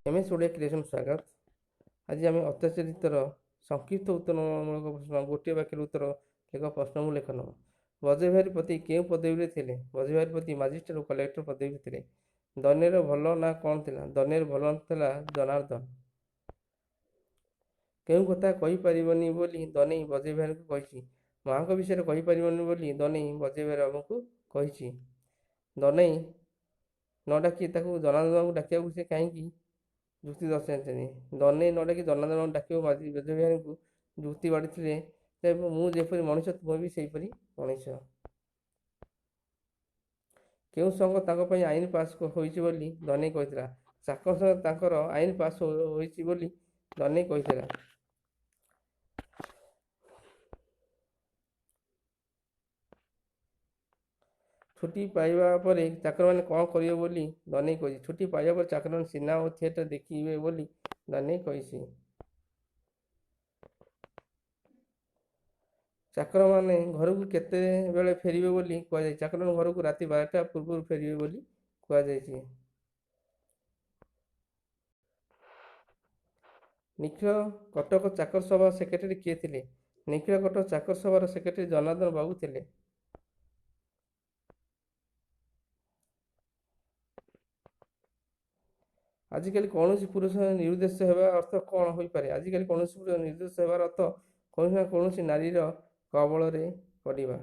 M S Odia creation ସ୍ୱାଗତ। ଆଜି ଆମେ ଅତ୍ୟାଚାରିତର ସଂକ୍ଷିପ୍ତ ଉତ୍ତରମୂଳକ ପ୍ରଶ୍ନ, ଗୋଟିଏ ବାକ୍ୟର ଉତ୍ତର ଲେଖ ପ୍ରଶ୍ନକୁ ଲେଖନ। ବ୍ରଜବିହାରୀ ପତି କେଉଁ ପଦବୀରେ ଥିଲେ? ବ୍ରଜବିହାରୀ ପତି ମାଜିଷ୍ଟ୍ରେଟ୍ ଓ କଲେକ୍ଟର ପଦବୀରେ ଥିଲେ। ଦନ୍ୟର ଭଲ ନାଁ କ'ଣ ଥିଲା? ଦନ୍ୟର ଭଲ ନାଁ ଥିଲା ଜନାର୍ଦ୍ଦନ। କେଉଁ କଥା କହିପାରିବନି ବୋଲି ଦନେଇ ବ୍ରଜବିହାରୀଙ୍କୁ କହିଛି? ମାଆଙ୍କ ବିଷୟରେ କହିପାରିବନି ବୋଲି ଦନେଇ ବ୍ରଜବିହାରୀ ବାବୁଙ୍କୁ କହିଛି। ଦନେଇ ନ ଡାକି ତାକୁ ଜନାର୍ଦ୍ଦନଙ୍କୁ ଡାକିବାକୁ ସେ କାହିଁକି ଯୁକ୍ତି ଦର୍ଶାଇଛନ୍ତି? ଦନେଇ ନ ଡାକି ଜନାର୍ଦ୍ଦନଙ୍କୁ ଡାକିବାକୁ ବ୍ରଜବିହାରୀଙ୍କୁ ଯୁକ୍ତି ବାଢ଼ିଥିଲେ ଯେ ମୁଁ ଯେପରି ମଣିଷ ତୁମେ ବି ସେହିପରି ମଣିଷ। କେଉଁ ସଂଘ ତାଙ୍କ ପାଇଁ ଆଇନ ପାସ୍ ହୋଇଛି ବୋଲି ଦନେଇ କହିଥିଲା? ଚାକର ସଂଘ ତାଙ୍କର ଆଇନ ପାସ୍ ହୋଇଛି ବୋଲି ଦନେଇ କହିଥିଲା। ଛୁଟି ପାଇବା ପରେ ଚାକରମାନେ କ'ଣ କରିବେ ବୋଲି ଦନେଇ କହିଛି? ଛୁଟି ପାଇବା ପରେ ଚାକରମାନେ ସିନେମା ଓ ଥିଏଟର ଦେଖିବେ ବୋଲି ଦନେଇ କହିଛି। ଚାକରମାନେ ଘରକୁ କେତେବେଳେ ଫେରିବେ ବୋଲି କୁହାଯାଇଛି? ଚାକରମାନେ ଘରକୁ ରାତି 12ଟା ପୂର୍ବରୁ ଫେରିବେ ବୋଲି କୁହାଯାଇଛି। ନିଖିଳ କଟକ ଚାକର ସଭା ସେକ୍ରେଟାରୀ କିଏ ଥିଲେ? ନିଖିଳ କଟକ ଚାକର ସଭାର ସେକ୍ରେଟାରୀ ଜନାର୍ଦ୍ଦନ ବାବୁ ଥିଲେ। ଆଜିକାଲି କୌଣସି ପୁରୁଷ ନିରୁଦ୍ଦେଶ୍ୟ ହେବା ଅର୍ଥ କ'ଣ ହୋଇପାରେ? ଆଜିକାଲି କୌଣସି ପୁରୁଷ ନିରୁଦ୍ଦେଶ୍ୟ ହେବାର ଅର୍ଥ କୌଣସି ନା କୌଣସି ନାରୀର କବଳରେ ପଡ଼ିବା।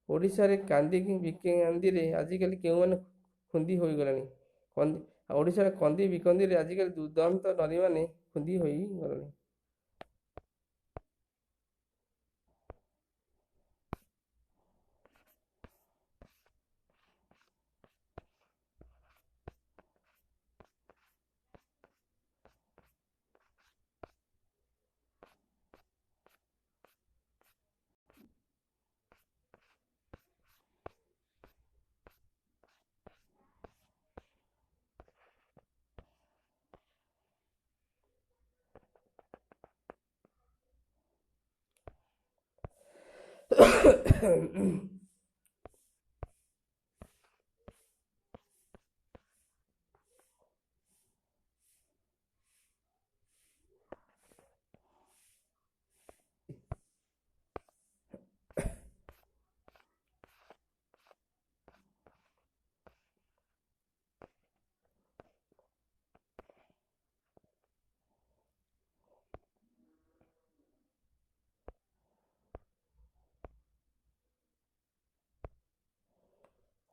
ଓଡ଼ିଶାରେ କାନ୍ଦି ବିକନ୍ଦିରେ ଆଜିକାଲି କେଉଁମାନେ ଖୁନ୍ଦି ହୋଇଗଲେଣି? ଓଡ଼ିଶାରେ କନ୍ଦି ବିକନ୍ଦିରେ ଆଜିକାଲି ଦୁର୍ଦ୍ଦାନ୍ତ ନାରୀମାନେ ଖୁନ୍ଦି ହୋଇଗଲେଣି।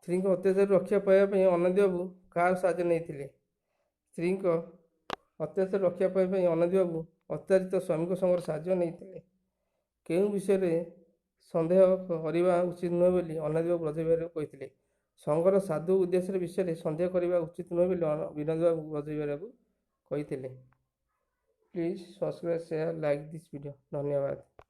ସ୍ତ୍ରୀଙ୍କ ଅତ୍ୟାଚାରରୁ ରକ୍ଷା ପାଇବା ପାଇଁ ଅନାଦିବାବୁ କାହାର ସାହାଯ୍ୟ ନେଇଥିଲେ? ସ୍ତ୍ରୀଙ୍କ ଅତ୍ୟାଚାରରୁ ରକ୍ଷା ପାଇବା ପାଇଁ ଅନାଦିବାବୁ ଅତ୍ୟାଚାରିତ ଶ୍ରମିକ ସଂଘର ସାହାଯ୍ୟ ନେଇଥିଲେ। କେଉଁ ବିଷୟରେ ସନ୍ଦେହ କରିବା ଉଚିତ ନୁହେଁ ବୋଲି ଅନାଦିବାବୁ ବ୍ରଜବିହାରୀଙ୍କୁ କହିଥିଲେ? ସଂଘର ସାଧୁ ଉଦ୍ଦେଶ୍ୟ ବିଷୟରେ ସନ୍ଦେହ କରିବା ଉଚିତ ନୁହେଁ ବୋଲି ବିନୋଦବାବୁ ବ୍ରଜବିହାରୀଙ୍କୁ କହିଥିଲେ। Please subscribe, share, like this video. ଧନ୍ୟବାଦ।